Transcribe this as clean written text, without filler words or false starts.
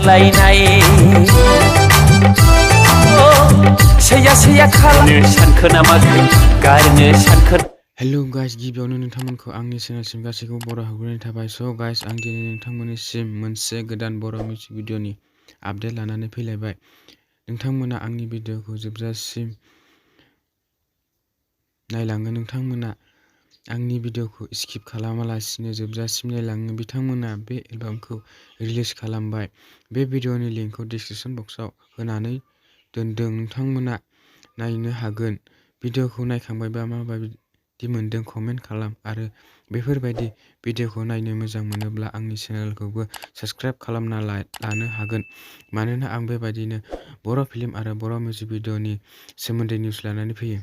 लायनाय सैया सैया खालामनो सानखो नामाखै गारनो सानखो। हेलो गाइस, गिबियावनो नोंथांमोनखौ आंनि चेनेलसिम गासैखौबो बर' हाबग्रोनाय थाबाय। स' गाइस, आं दिनै नोंथांमोननिसिम मोनसे गोदान बर' मिउजिक भिडिअ'नि आपडेट लानानै फैलायबाय। नोंथांमोना आंनि भिडिअ'खौ जोबजासिम नायलाङो, नोंथांमोना आंनि भिडिअ'खौ स्किप खालामालासिनो जोबजासिम नायलाङो, बिथांमोना बे एलबामखौ रिलिज खालामबाय। बे भिडिअ'नि लिंकखौ डिसक्रिपशन बक्सआव होनानै दोनदों, नोंथांमोना नायनो हागोन। भिडिअ'खौ नायखांबायबा माबायदि मोनदों कमेन्ट खालाम आरो बेफोरबायदि भिडिअ'खौ नायनो मोजां मोनोब्ला आंनि चेनेलखौबो साबस्क्राइब खालामना लानो हागोन, मानोना आं बेबायदिनो बर' फिल्म आरो बर' मिउजिक भिडिअ'नि सोमोन्दै निउस लानानै फैयो।